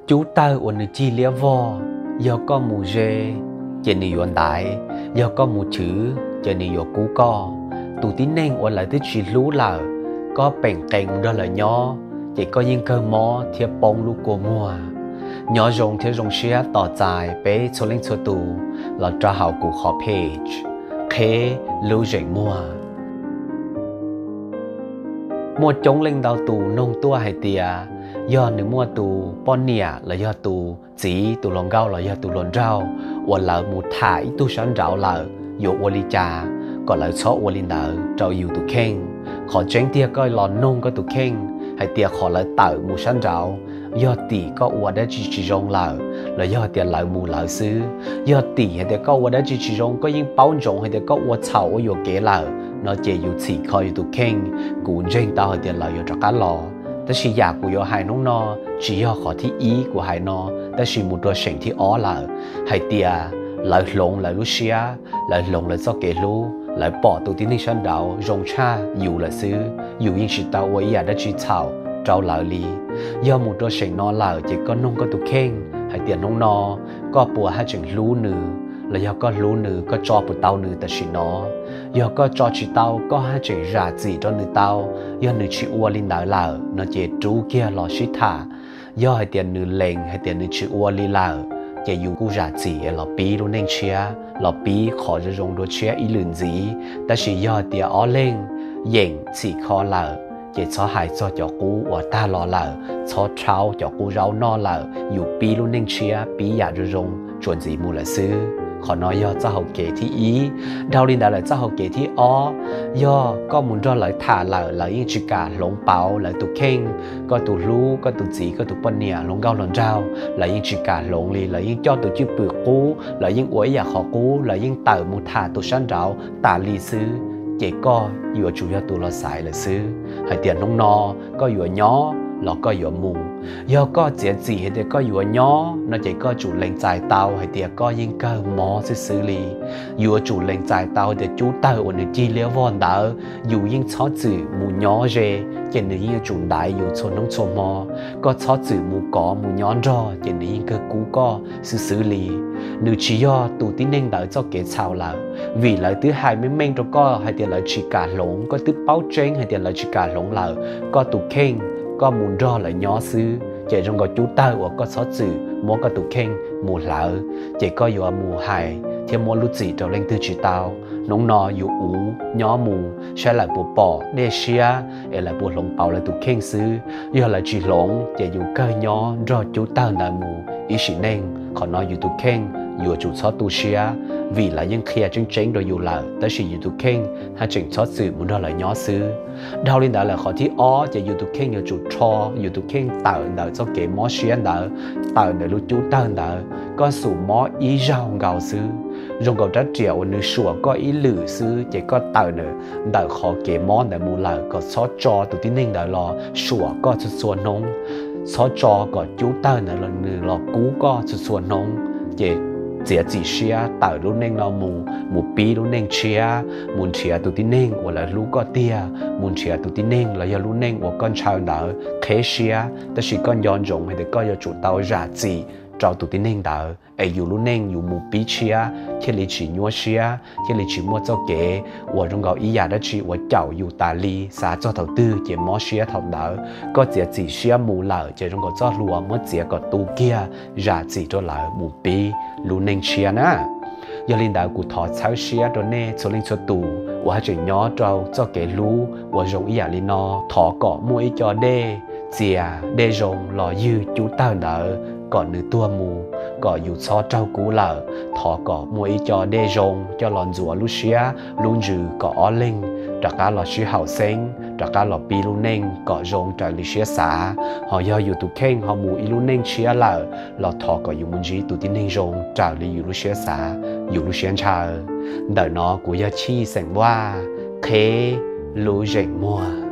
Cub tawg uas nws cig liab vog, yog koj mus ze, ces nws yuav ntaiv, yog koj mus chwv ces nws yuav kub koj. Tus tib neeg uas lawv twb tsis hlub lawm, koj peem qees mus nrog lawv nyob, ces koj yeej kawg mob thiab poob lub kua muag. Nyob zoo thiab zoo siab tos txais peb txhua leej txhua tus los rau hauv kuv qhov page Qheb Lub Zeem Muag. Muaj coob leej ntau tus noog tuaj hais tias, yog nws muaj tus poj niam los yog tus txiv, tus hluas nkauj los yog tus hluas nraug uas lawv mus tham ib tug sab nraud lawm, yuav ua li cas kom lawv txhob ua li ntawd rau yus tus kheej. Qhov tseeb tiag koj los noog koj tus kheej hais tias qhov lawv tawm mus sab nraud, yog tim koj ua dab tsi tsis zoo lawm los yog tias lawv mus lawv xwb? Yog tim hais tias koj ua dab tsi tsis zoo, koj yeej paub ntsoov hais tias koj ua txhaum ua yuam kev lawm no ces yus txhim kho yus tus kheej. Kuv ntseeg tau hais tias lawv yuav rov qab los, tab sis yam kuv yuav hais hnub no tsis yog qhov thib ib kuv hais no, tab sis mus rau seem thib ob lawm, hais tias lawv hloov lawv lub siab, lawv hloov lawv txoj kev hlub, lawv pom tus tib neeg sab nraud zoo tshaj yus lawm xwb, yus yeej tsis tau ua ib yam dab tsi txhaum rau lawv li. Yog mus rau seem no lawm ces koj noog koj tus kheej hais tias hnub no koj puas haj tseem hlub nws, los yog koj hlub nws, koj tso puas tau nws tam sim no? Yog koj tso tsis tau, koj haj tseem zam txim rau nws tau? Yog nws tsis ua li ntawd lawm no ces rub kiag los sib tham. Yog hais tias nws lees hais tias nws tsis ua li lawm, ces yus kuj zam txim es los pib lub neej tshiab, los pib qhov zoo zoo dua tshiab ib lwm ntxiv. Tab sis yog hais tias ob leeg yeem txhim kho lawm, ces txhob hais txog cov qub uas tag los lawm, txhob rhaub cov qub zaub noj lawm, yus pib lub neej tshiab, pib yam zoo zoo tsuas ntxiv mus lawm xwb. Qhov no yog txoj hauv kev thib ib. Dhau li ntawd lawm, txoj hauv kev thib ob, yog koj mus nrog lawv tham lawm, lawv yeej tsis kam hloov pauv lawv tus kheej, koj tus hlub, koj tus txiv, koj tus poj niam, hluas nkauj hluas nraug, lawv yeej tsis kam hloov li, lawv yeej coj tus cwj pwm qub, lawv yeej ua ib yam qhov qub, lawv yeej tawm mus tham tus sab nraud tas li xwb, ces koj yuav tsum yog tus los xaiv lawm xwb hais tias hnub no koj yuav nyob los koj yuav mus. Yog koj txiav txim hais tias koj yuav nyob no ces koj tsum lees txais tau hais tias koj yeej kawg mob xwb xwb li. Yuav tsum lees txais tau hais tias cub tawg uas nws cig liab vog ntawd, yus yeej txhob txwm mus nyob ze, ces nws yeej yuav tsum ntaiv yus txhua hnub txhua hmo. Koj txhob txwm mus kov mus nyob nrog, ces nws yeej kawg kub koj xwb xwb li. Nws tsis yog tus tib neeg ntawd txoj kev txhaum lawm, vim lawv twb hais meej meej rau koj hais tias lawv tsis kam hloov, koj twb paub tseeb hais tias lawv tsis kam hloov lawm, koj tus kheej, koj mus nrog lawv nyob xwb, ces zoo nkaus cub tawg uas koj txhob txwm muab koj tus kheej mus hlawv, ces koj yuav mus hais thiab muab lub txim rau leej twg tsis tau. Hnub no yus uv nyob mus saib lawv puas pom dej siab es lawv puas hloov pauv lawv tus kheej xwb. Yog lawv tsis hloov ces yus kawg nyob nrog cub tawg ntawd mus ib sim neej. Qhov no yus tus kheej yuav tsum txhob tu siab, vim lawv yeej qhia tseeb tseeb rau yus lawm, tab sis yus tus kheej haj tseem txhob txwm mus nrog lawv nyob xwb. Dhau li ntawd lawm, qhov thib ob ces yus tus kheej yuav tsum rho yus tus kheej tawm ntawm txoj kev mob siab ntawd, tawm ntawm lub cub tawg ntawd. Koj xum mob ib zaug nkaus xwb, zoo nkaus rab riam uas nws suam koj ib lwm xwb, ces koj tawm ntawm qhov kev mob ntawd mus lawm, kom txhob tso tus tib neeg ntawd los suam koj txhua txhua hnub. Txhob tso kom cub tawg ntawd los nws los kub koj txhua txhua hnub. Ces txiav txim siab tawm lub neej no mus, mus pib lub neej tshiab, mus nrhiav tus tib neeg uas lawv hlub koj tiag, mus nrhiav tus tib neeg los yog lub neej uas koj ntshaw ntawd qheb siab, tab sis koj nco ntsoov hais tias koj yuav tsum tau zam txim rau tus tib neeg ntawd, es yus lub neej yus mus pib tshiab thiaj li tsis nyuaj siab, thiaj li tsis muaj txoj kev uas zoo nkaus ib yam dab tsi uas caum yus tas li, xav txog thaum twg ces mob siab thaum ntawd. Koj txiav txim siab mus lawm ces zoo nkaus txoj hlua muab txiav kom tu kiag, zam txim rau lawv mus pib lub neej tshiab na. Yog li ntawd kuv thov txhawb siab rau nej txhua leej txhua tus uas haj tseem nyob rau txoj kev hlub uas zoo ib yam li no. Thov kom muaj ib co dej txias dej zoo los ywg cub tawg ntawd kom nws tuag mus, kom yus txhob raug kub lawm. Thov kom muaj ib co dej zoo coj los ntxuav lub siab lub ntsws kom ob leeg rov qab los sib haum xeeb, rov qab los pib lub neej kom zoo raws li siab xav. Ho yog yus tus kheej ho mus ib lub neej tshiab lawm los thov kom yus mus ntsib tus tib neeg zoo raws li yus lub siab xav, yus lub siab ntshaw. Ntawm no kuv yog Chij xeem Vaj, Qheb Lub Zeem Muag.